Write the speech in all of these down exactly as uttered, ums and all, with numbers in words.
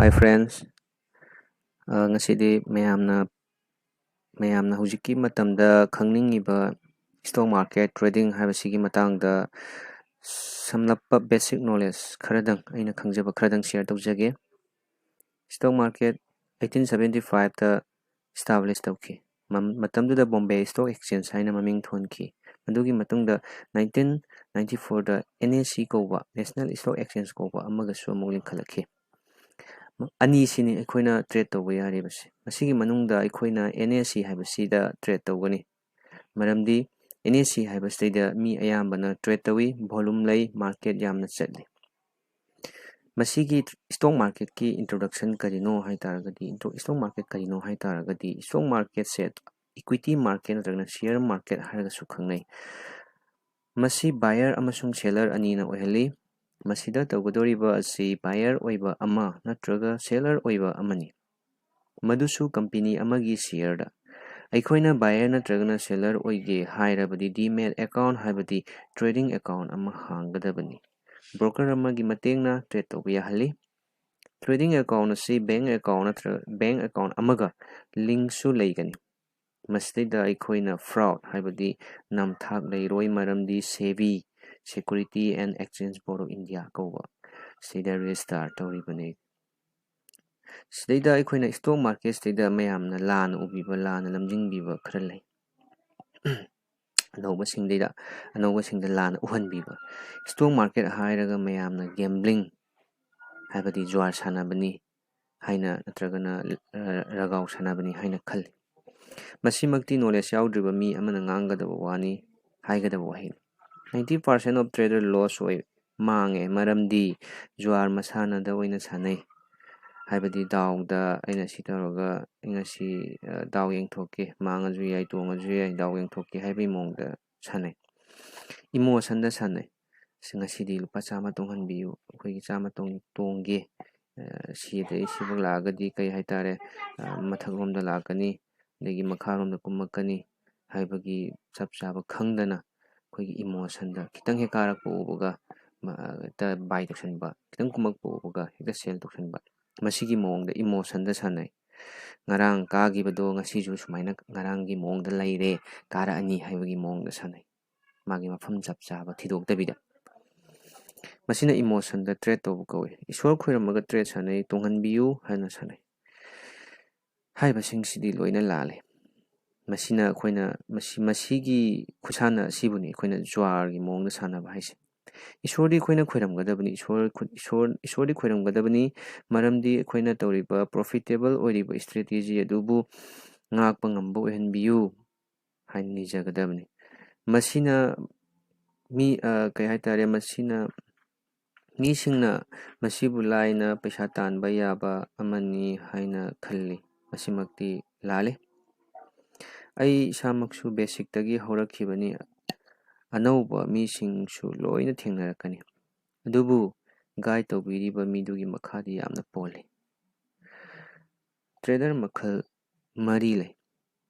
Hi friends, ꯑ, ꯉꯁꯤꯗꯤ ꯃꯌꯥꯝꯅ ꯃꯌꯥꯝꯅ ꯍꯧꯖꯤꯛꯀꯤ ꯃꯇꯝꯗ ꯈꯪꯅꯤꯡꯉꯤꯕ stock market trading ꯍꯥꯏꯕꯁꯤꯒꯤ ꯃꯇꯥꯡꯗ ꯁꯝꯂꯞꯄ basic knowledge ꯈꯔꯗꯪ, ꯑꯩꯅ ꯈꯪꯖꯕ ꯈꯔꯗꯪ share ꯇꯧꯖꯒꯦ꯫ Stock market eighteen seventy five ꯇ establish ꯇꯧꯈꯤ꯫ ꯃꯇꯝꯗꯨꯗ Bombay Stock Exchange ꯍꯥꯏꯅ ꯃꯃꯤꯡ ꯊꯣꯟꯈꯤ꯫ ꯃꯗꯨꯒꯤ ꯃꯇꯨꯡꯗ nineteen ninety four ꯗ N S E ꯀꯧꯕ, National Stock Exchange ꯀꯧꯕ ꯑꯃꯒꯁꯨ ꯑꯃꯨꯛ ꯂꯤꯡꯈꯠꯂꯛꯈꯤ꯫ ꯑꯅꯤꯁꯤꯅꯤ ꯑꯩꯈꯣꯏꯅ trade ꯇꯧꯕ ꯌꯥꯔꯤꯕꯁꯦ꯫ ꯃꯁꯤꯒꯤ ꯃꯅꯨꯡꯗ ꯑꯩꯈꯣꯏꯅ N S E ꯍꯥꯏꯕꯁꯤꯗ trade ꯇꯧꯒꯅꯤ꯫ ꯃꯔꯝꯗꯤ N S E ꯍꯥꯏꯕꯁꯤꯗꯩꯗ ꯃꯤ ꯑꯌꯥꯝꯕꯅ trade ꯇꯧꯏ, volume ꯂꯩ, market ꯌꯥꯝꯅ ꯆꯠꯂꯤ꯫ ꯃꯁꯤꯒꯤ stock market ꯀꯤ introduction ꯀꯔꯤꯅꯣ ꯍꯥꯏ ꯇꯥꯔꯒꯗꯤ, stock market ꯀꯔꯤꯅꯣ ꯍꯥꯏ ꯇꯥꯔꯒꯗꯤ, stock market ꯁꯦ equity market ꯅꯠꯇ꯭ꯔꯒꯅ share market ꯍꯥꯏꯔꯒꯁꯨ ꯈꯪꯅꯩ꯫ ꯃꯁꯤ buyer ꯑꯃꯁꯨꯡ seller ꯑꯅꯤꯅ ꯑꯣꯏꯍꯜꯂꯤ꯫ ꯃꯁꯤꯗ ꯇꯧꯒꯗꯧꯔꯤꯕ ꯑꯁꯤ buyer ꯑꯣꯏꯕ ꯑꯃ ꯅꯠꯇ꯭ꯔꯒ seller ꯑꯣꯏꯕ ꯑꯃꯅꯤ, ꯃꯗꯨꯁꯨ company ꯑꯃꯒꯤ share ꯗ꯫ ꯑꯩꯈꯣꯏꯅ buyer ꯅꯠꯇ꯭ꯔꯒꯅ seller ꯑꯣꯏꯒꯦ ꯍꯥꯏꯔꯕꯗꯤ demat account, ꯍꯥꯏꯕꯗꯤ trading account ꯑꯃ ꯍꯥꯡꯒꯗꯕꯅꯤ꯫ Broker ꯑꯃꯒꯤ ꯃꯇꯦꯡꯅ trade ꯇꯧꯕ ꯌꯥꯍꯜꯂꯤ꯫ Trading account ꯑꯁꯤ bank account ꯅꯠꯇ꯭ꯔꯒ bank account ꯑꯃꯒ link ꯁꯨ ꯂꯩꯒꯅꯤ꯫ ꯃꯁꯤꯗꯩꯗ ꯑꯩꯈꯣꯏꯅ fraud, ꯍꯥꯏꯕꯗꯤ ꯅꯝꯊꯥꯛ ꯂꯩꯔꯣꯏ, ꯃꯔꯝꯗꯤ SEBI, Security and Exchange Board of India ꯀꯧꯕ, ꯁꯤꯗ register ꯇꯧꯔꯤꯕꯅꯤ꯫ ꯁꯤꯗꯩꯗ ꯑꯩꯈꯣꯏꯅ stock market ꯁꯤꯗꯩꯗ ꯃꯌꯥꯝꯅ ꯂꯥꯟꯅ ꯎꯕꯤꯕ, ꯂꯥꯟꯅ ꯂꯝꯖꯤꯡꯕꯤꯕ ꯈꯔ ꯂꯩ꯫ ꯑꯅꯧꯕꯁꯤꯡꯗꯩꯗ, ꯑꯅꯧꯕꯁꯤꯡꯗ ꯂꯥꯟꯅ ꯎꯍꯟꯕꯤꯕ꯫ Stock market ꯍꯥꯏꯔꯒ ꯃꯌꯥꯝꯅ gambling, ꯍꯥꯏꯕꯗꯤ ꯖꯨꯋꯥꯔ ꯁꯥꯟꯅꯕꯅꯤ ꯍꯥꯏꯅ, ꯅꯠꯇ꯭ꯔꯒꯅ, ꯑ, ꯔꯒꯥꯎ ꯁꯥꯟꯅꯕꯅꯤ ꯍꯥꯏꯅ ꯈꯜꯂꯤ꯫ ꯃꯁꯤꯃꯛꯇꯤ knowledge ꯌꯥꯎꯗ꯭ꯔꯤꯕ ꯃꯤ ꯑꯃꯅ ꯉꯥꯡꯒꯗꯕ ꯋꯥꯅꯤ, ꯍꯥꯏꯒꯗꯕ ꯋꯥꯍꯩꯅꯤ꯫ Ninety percent of trader loss ꯑꯣꯏ, ꯃꯥꯡꯉꯦ, ꯃꯔꯝꯗꯤ ꯖꯨꯋꯥꯔ ꯃꯁꯥꯟꯅꯗ ꯑꯣꯏꯅ ꯁꯥꯟꯅꯩ꯫ ꯍꯥꯏꯕꯗꯤ ꯗꯥꯎꯗ ꯑꯩꯅ ꯁꯤ ꯇꯧꯔꯒ ꯑꯩ ꯉꯁꯤ, ꯑ, ꯗꯥꯎ ꯌꯦꯡꯊꯣꯛꯀꯦ, ꯃꯥꯡꯉꯁꯨ ꯌꯥꯏ, ꯇꯣꯡꯉꯁꯨ ꯌꯥꯏ, ꯗꯥꯎ ꯌꯦꯡꯊꯣꯛꯀꯦ ꯍꯥꯏꯕꯒꯤ ꯃꯑꯣꯡꯗ ꯁꯥꯟꯅꯩ꯫ Emotion ꯗ ꯁꯥꯟꯅꯩ꯫ "ꯑꯁ, ꯉꯁꯤꯗꯤ ꯂꯨꯄꯥ ꯆꯥꯝꯃ ꯇꯣꯡꯍꯟꯕꯤꯌꯨ, ꯑꯩꯈꯣꯏꯒꯤ ꯆꯥꯝꯃ ꯇꯣꯡ-, ꯇꯣꯡꯒꯦ, ꯑ, ꯁꯤꯗꯩ ꯁꯤꯐꯥꯎ ꯂꯥꯛꯑꯒꯗꯤ ꯀꯩ ꯍꯥꯏꯇꯥꯔꯦ, ꯑ, ꯃꯊꯛꯂꯣꯝꯗ ꯂꯥꯛꯀꯅꯤ, ꯑꯗꯒꯤ ꯃꯈꯥꯔꯣꯝꯗ ꯀꯨꯝꯃꯛꯀꯅꯤ" ꯍꯥꯏꯕꯒꯤ ꯆꯞ ꯆꯥꯕ ꯈꯪꯗꯅ ꯑꯩꯈꯣꯏꯒꯤ emotion ꯗ ꯈꯤꯇꯪ ꯍꯦꯛ ꯀꯥꯔꯛꯄ ꯎꯕꯒ, ꯃ-, ꯍꯦꯛꯇ buy ꯇꯧꯁꯟꯕ, ꯈꯤꯇꯪ ꯀꯨꯝꯃꯛꯄ ꯎꯕꯒ ꯍꯦꯛꯇ sell ꯇꯧꯁꯟꯕ꯫ ꯃꯁꯤꯒꯤ ꯃꯑꯣꯡꯗ ꯏꯃꯣꯁꯟꯗ ꯁꯥꯟꯅꯩ꯫ ꯉꯔꯥꯡ ꯀꯥꯈꯤꯕꯗꯣ ꯉꯁꯤꯁꯨ ꯁꯨꯃꯥꯏꯅ ꯉꯔꯥꯡꯒꯤ ꯃꯑꯣꯡꯗ ꯂꯩꯔꯦ, ꯀꯥꯔꯛꯑꯅꯤ ꯍꯥꯏꯕꯒꯤ ꯃꯑꯣꯡꯗ ꯁꯥꯟꯅꯩ꯫ ꯃꯥꯒꯤ ꯃꯐꯝ ꯆꯞ ꯆꯥꯕ ꯊꯤꯗꯣꯛꯇꯕꯤꯗ꯫ ꯃꯁꯤꯅ ꯏꯃꯣꯁꯟꯗ ꯇ꯭ꯔꯦꯠ ꯇꯧꯕ ꯀꯧꯏ꯫ ꯏꯁꯣꯔ ꯈꯣꯏꯔꯝꯃꯒ ꯇ꯭ꯔꯦꯠ ꯁꯥꯟꯅꯩ, ꯇꯣꯡꯍꯟꯕꯤꯌꯨ ꯍꯥꯏꯅ ꯁꯥꯟꯅꯩ꯫ ꯍꯥꯏꯔꯤꯕꯁꯤꯡꯁꯤꯗꯤ ꯂꯣꯏꯅ ꯂꯥꯜꯂꯤ꯫ ꯃꯁꯤꯅ ꯑꯩꯈꯣꯏꯅ ꯃꯁꯤ ꯃꯁꯤꯒꯤ ꯈꯨꯁꯥꯟꯅ ꯑꯁꯤꯕꯨꯅꯤ ꯑꯩꯈꯣꯏꯅ ꯖ꯭ꯋꯥꯔꯒꯤ ꯃꯑꯣꯡꯗ ꯁꯥꯟꯅꯕ ꯍꯥꯏꯁꯦ꯫ ꯏꯁꯣꯔꯗꯤ ꯑꯩꯈꯣꯏꯅ ꯈꯣꯏꯔꯝꯒꯗꯕꯅꯤ꯫ ꯏꯁꯣꯔ ꯈꯨ- ꯏꯁꯣꯔ ꯏꯁꯣꯔꯗꯤ ꯈꯣꯏꯔꯝꯒꯗꯕꯅꯤ꯫ ꯃꯔꯝꯗꯤ ꯑꯩꯈꯣꯏꯅ ꯇꯧꯔꯤꯕ ꯄ꯭ꯔꯣꯐꯤꯇꯦꯕꯜ ꯑꯣꯏꯔꯤꯕ ꯏꯁꯇ꯭ꯔꯦꯇꯦꯖꯤ ꯑꯗꯨꯕꯨ ꯉꯥꯛꯄ ꯉꯝꯕ ꯑꯣꯏꯍꯟꯕꯤꯌꯨ ꯍꯥꯏꯅ ꯅꯤꯖꯒꯗꯕꯅꯤ꯫ ꯃꯁꯤꯅ ꯃꯤ ꯑ, ꯀꯩ ꯍꯥꯏꯇꯥꯔꯦ, ꯃꯁꯤꯅ ꯃꯤꯁꯤꯡꯅ ꯃꯁꯤꯕꯨ ꯂꯥꯏꯅ ꯄꯩꯁꯥ ꯇꯥꯟꯕ ꯌꯥꯕ ꯑꯃꯅꯤ ꯍꯥꯏꯅ ꯈꯜꯂꯤ꯫ ꯃꯁꯤꯃꯛꯇꯤ ꯂꯥꯜꯂꯤ꯫ ꯑꯩ ꯏꯁꯥꯃꯛꯁꯨ ꯕꯦꯁꯤꯛꯇꯒꯤ ꯍꯧꯔꯛꯈꯤꯕꯅꯤ꯫ ꯑꯅꯧꯕ ꯃꯤꯁꯤꯡꯁꯨ ꯂꯣꯏꯅ ꯊꯦꯡꯅꯔꯛꯀꯅꯤ꯫ ꯑꯗꯨꯕꯨ ꯒꯥꯏꯗ ꯇꯧꯕꯤꯔꯤꯕ ꯃꯤꯗꯨꯒꯤ ꯃꯈꯥꯗꯤ ꯌꯥꯝꯅ ꯄꯣꯜꯂꯤ꯫ ꯇ꯭ꯔꯦꯗꯔ ꯃꯈꯜ ꯃꯔꯤ ꯂꯩ: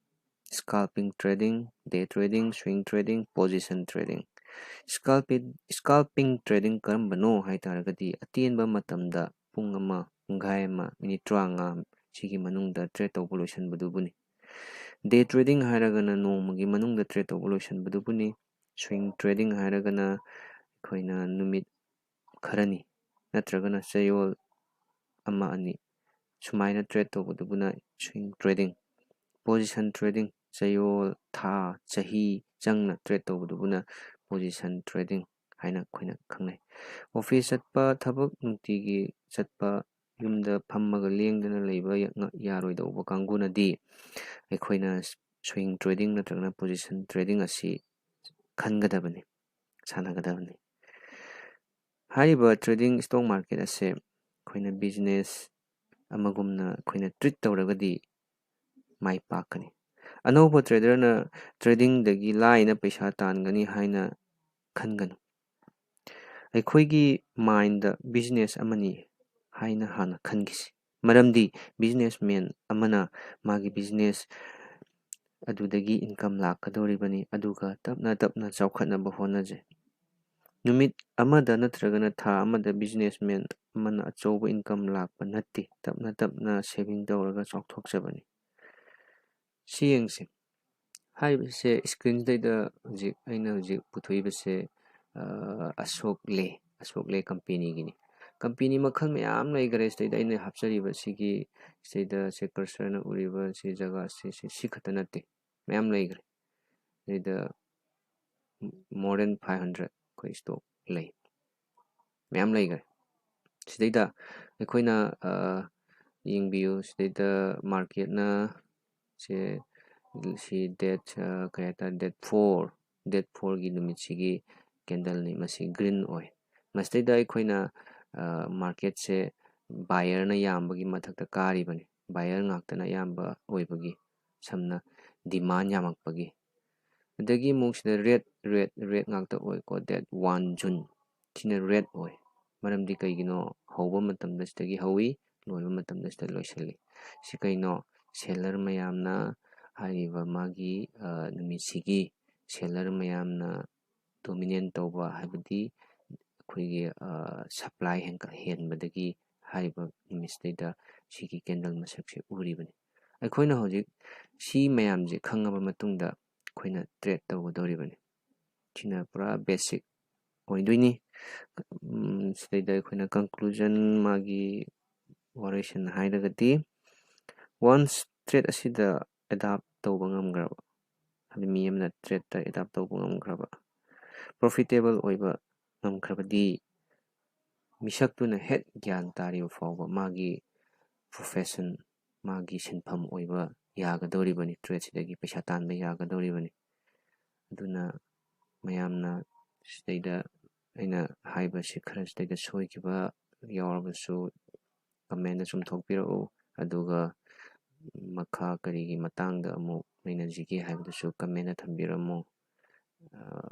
scalping trading, day trading, swing trading, position trading꯫ Scalping trading ꯀꯔꯝꯕꯅꯣ ꯍꯥꯏ ꯇꯥꯔꯒꯗꯤ, ꯑꯇꯦꯟꯕ ꯃꯇꯝꯗ ꯄꯨꯡ ꯑꯃ, ꯄꯨꯡꯈꯥꯏ ꯑꯃ, ꯃꯤꯅꯤꯠ ꯇꯔꯥꯃꯉꯥ ꯁꯤꯒꯤ ꯃꯅꯨꯡꯗ ꯇ꯭ꯔꯦꯠ ꯇꯧꯕ ꯂꯣꯏꯁꯤꯟꯕꯗꯨꯕꯨꯅꯤ꯫ Day trading ꯍꯥꯏꯔꯒꯅ ꯅꯣꯡꯃꯒꯤ ꯃꯅꯨꯡꯗ ꯇ꯭ꯔꯦꯠ ꯇꯧꯕ ꯂꯣꯏꯁꯤꯟꯕꯗꯨꯕꯨꯅꯤ꯫ Swing trading ꯍꯥꯏꯔꯒꯅ ꯑꯩꯈꯣꯏꯅ ꯅꯨꯃꯤꯠ ꯈꯔꯅꯤ ꯅꯠꯇ꯭ꯔꯒꯅ ꯆꯌꯣꯜ ꯑꯃ ꯑꯅꯤ ꯁꯨꯃꯥꯏꯅ trade ꯇꯧꯕꯗꯨꯕꯨꯅ swing trading꯫ Position trading, ꯆꯌꯣꯜ, ꯊꯥ, ꯆꯍꯤ ꯆꯪꯅ ꯇ꯭ꯔꯦꯠ ꯇꯧꯕꯗꯨꯕꯨꯅ position trading ꯍꯥꯏꯅ ꯑꯩꯈꯣꯏꯅ ꯈꯪꯅꯩ꯫ ꯑꯣꯐꯤꯁ ꯆꯠꯄ, ꯊꯕꯛ ꯅꯨꯡꯇꯤꯒꯤ ꯆꯠꯄ, ꯌꯨꯝꯗ ꯐꯝꯃꯒ ꯂꯦꯡꯗꯅ ꯂꯩꯕ ꯌꯥ-, ꯌꯥꯔꯣꯏꯗꯧꯕ ꯀꯥꯡꯕꯨꯅꯗꯤ ꯑꯩꯈꯣꯏꯅ swing trading ꯅꯠꯇ꯭ꯔꯒꯅ position trading ꯑꯁꯤ ꯈꯟꯒꯗꯕꯅꯤ, ꯁꯥꯟꯅꯒꯗꯕꯅꯤ꯫ ꯍꯥꯏꯔꯤꯕ trading stock market ꯑꯁꯦ ꯑꯩꯈꯣꯏꯅ business ꯑꯃꯒꯨꯝꯅ ꯑꯩꯈꯣꯏꯅ treat ꯇꯧꯔꯒꯗꯤ ꯃꯥꯏ ꯄꯥꯛꯀꯅꯤ꯫ ꯑꯅꯧꯕ ꯇ꯭ꯔꯦꯗꯔꯅ ꯇ꯭ꯔꯦꯗꯤꯡꯗꯒꯤ ꯂꯥꯏꯅ ꯄꯩꯁꯥ ꯇꯥꯟꯒꯅꯤ ꯍꯥꯏꯅ ꯈꯟꯒꯅꯨ꯫ ꯑꯩꯈꯣꯏꯒꯤ ꯃꯥꯏꯟꯗ ꯕꯤꯖꯤꯅꯦꯁ ꯑꯃꯅꯤ ꯍꯥꯏꯅ ꯍꯥꯟꯅ ꯈꯟꯈꯤꯁꯤ꯫ ꯃꯔꯝꯗꯤ ꯕꯤꯖꯤꯅꯦꯁꯃꯦꯟ ꯑꯃꯅ ꯃꯥꯒꯤ ꯕꯤꯖꯤꯅꯦꯁ ꯑꯗꯨꯗꯒꯤ ꯏꯟꯀꯝ ꯂꯥꯛꯀꯗꯧꯔꯤꯕꯅꯤ, ꯑꯗꯨꯒ ꯇꯞꯅ ꯇꯞꯅ ꯆꯥꯎꯈꯠꯅꯕ ꯍꯣꯠꯅꯖꯩ꯫ ꯅꯨꯃꯤꯠ ꯑꯃꯗ ꯅꯠꯇ꯭ꯔꯒꯅ ꯊꯥ ꯑꯃꯗ businessman ꯑꯃꯅ ꯑꯆꯧꯕ income ꯂꯥꯛꯄ ꯅꯠꯇꯦ, ꯇꯞꯅ ꯇꯞꯅ saving ꯇꯧꯔꯒ ꯆꯥꯎꯊꯣꯛꯆꯕꯅꯤ꯫ ꯁꯤ ꯌꯦꯡꯁꯤ꯫ ꯍꯥꯏꯔꯤꯕꯁꯦ screenꯁꯤꯗꯩꯗ ꯍꯧꯖꯤꯛ ꯑꯩꯅ ꯍꯧꯖꯤꯛ ꯄꯨꯊꯣꯛꯏꯕꯁꯦ, ꯑ, ꯑꯁꯣꯛ ꯂꯦ, ꯑꯁꯣꯛ ꯂꯦ companyꯒꯤꯅꯤ꯫ Company ꯃꯈꯜ ꯃꯌꯥꯝ ꯂꯩꯈꯔꯦ꯫ ꯁꯤꯗꯩꯗ ꯑꯩꯅ ꯍꯥꯞꯆꯔꯤꯕ ꯁꯤꯒꯤ, ꯁꯤꯗꯩꯗ ꯁꯤ cursorꯅ ꯎꯔꯤꯕ ꯁꯤ ꯖꯒꯥꯁꯤ, ꯁꯤ, ꯁꯤ ꯈꯛꯇ ꯅꯠꯇꯦ, ꯃꯌꯥꯝ ꯂꯩꯈ꯭ꯔꯦ꯫ ꯁꯤꯗꯩꯗ more than five hundred ꯑꯩꯈꯣꯏ stock ꯂꯩ, ꯃꯌꯥꯝ ꯂꯩꯈ꯭ꯔꯦ꯫ ꯁꯤꯗꯩꯗ ꯑꯩꯈꯣꯏꯅ, ꯑ, ꯌꯦꯡꯕꯤꯌꯨ, ꯁꯤꯗꯩꯗ marketꯅ ꯁꯦ, ꯁꯤ date, ꯑ, ꯀꯩ ꯍꯥꯏꯇꯥꯔꯦ, date four, date fourꯒꯤ ꯅꯨꯃꯤꯠꯁꯤꯒꯤ candleꯅꯤ꯫ ꯃꯁꯤ green ꯑꯣꯏ꯫ ꯃꯁꯤꯗꯩꯗ ꯑꯩꯈꯣꯏꯅ, ꯑ, marketꯁꯦ buyerꯅ ꯌꯥꯝꯕꯒꯤ ꯃꯊꯛꯇ ꯀꯥꯔꯤꯕꯅꯤ꯫ Buyer ꯉꯥꯛꯇꯅ ꯑꯌꯥꯝꯕ ꯑꯣꯏꯕꯒꯤ, ꯁꯝꯅ demand ꯌꯥꯝꯃꯛꯄꯒꯤ꯫ ꯑꯗꯒꯤ ꯑꯃꯨꯛ ꯁꯤꯗ red, red, red ꯉꯥꯛꯇ ꯑꯣꯏꯀꯣ, date one June꯫ ꯁꯤꯅ red ꯑꯣꯏ꯫ ꯃꯔꯝꯗꯤ ꯀꯩꯒꯤꯅꯣ? ꯍꯧꯕ ꯃꯇꯝꯗ ꯁꯤꯗꯒꯤ ꯍꯧꯏ, ꯂꯣꯏꯕ ꯃꯇꯝꯗ ꯁꯤꯗ ꯂꯣꯏꯁꯤꯜꯂꯤ꯫ ꯁꯤ ꯀꯩꯅꯣ? Seller ꯃꯌꯥꯝꯅ ꯍꯥꯏꯔꯤꯕ ꯃꯥꯒꯤ, ꯑ, ꯅꯨꯃꯤꯠꯁꯤꯒꯤ seller ꯃꯌꯥꯝꯅ dominate ꯇꯧꯕ, ꯍꯥꯏꯕꯗꯤ ꯑꯩꯈꯣꯏꯒꯤ, ꯑ, supply ꯍꯦꯟꯒꯠ-, ꯍꯦꯟꯕꯗꯒꯤ ꯍꯥꯏꯔꯤꯕ ꯅꯨꯃꯤꯠꯁꯤꯗꯩꯗ ꯁꯤꯒꯤ candle ꯃꯁꯛꯁꯦ ꯎꯔꯤꯕꯅꯤ꯫ ꯑꯩꯈꯣꯏꯅ ꯍꯧꯖꯤꯛ ꯁꯤ ꯃꯌꯥꯝꯁꯦ ꯈꯪꯉꯕ ꯃꯇꯨꯡꯗ ꯑꯩꯈꯣꯏꯅ trade ꯇꯧꯒꯗꯧꯔꯤꯕꯅꯤ꯫ ꯁꯤꯅ ꯄꯨꯔꯥ basic ꯑꯣꯏꯗꯣꯏꯅꯤ꯫ ꯎꯝ, ꯁꯤꯗꯩꯗ ꯑꯩꯈꯣꯏꯅ conclusion, ꯃꯥꯒꯤ ꯋꯥꯔꯣꯏꯁꯤꯟ ꯍꯥꯏꯔꯒꯗꯤ, once trade ꯑꯁꯤꯗ adapt ꯇꯧꯕ ꯉꯝꯈ꯭ꯔꯕ, ꯍꯥꯏꯕꯗꯤ ꯃꯤ ꯑꯃꯅ tradeꯇ adapt ꯇꯧꯕ ꯉꯝꯈ꯭ꯔꯕ, profitable ꯑꯣꯏꯕ ꯉꯝꯈ꯭ꯔꯕꯗꯤ, ꯃꯤꯁꯛꯇꯨꯅ ꯍꯦꯛ ꯒ꯭ꯌꯥꯟ ꯇꯥꯔꯤꯕ ꯐꯥꯎꯕ ꯃꯥꯒꯤ profession, ꯃꯥꯒꯤ ꯁꯤꯟꯐꯝ ꯑꯣꯏꯕ ꯌꯥꯒꯗꯧꯔꯤꯕꯅꯤ, tradeꯁꯤꯗꯒꯤ ꯄꯩꯁꯥ ꯇꯥꯟꯕ ꯌꯥꯒꯗꯧꯔꯤꯕꯅꯤ꯫ ꯑꯗꯨꯅ ꯃꯌꯥꯝꯅ ꯁꯤꯗꯩꯗ ꯑꯩꯅ ꯍꯥꯏꯕꯁꯤ ꯈꯔ ꯁꯤꯗꯩꯗ ꯁꯣꯏꯈꯤꯕ ꯌꯥꯎꯔꯕꯁꯨ commentꯇ ꯆꯨꯝꯊꯣꯛꯄꯤꯔꯛꯎ, ꯑꯗꯨꯒ ꯃꯈꯥ ꯀꯔꯤꯒꯤ ꯃꯇꯥꯡꯗ ꯑꯃꯨꯛ ꯅꯩꯅꯁꯤꯒꯦ ꯍꯥꯏꯕꯗꯨꯁꯨ commentꯇ ꯊꯝꯕꯤꯔꯝꯃꯨ꯫ ꯑ,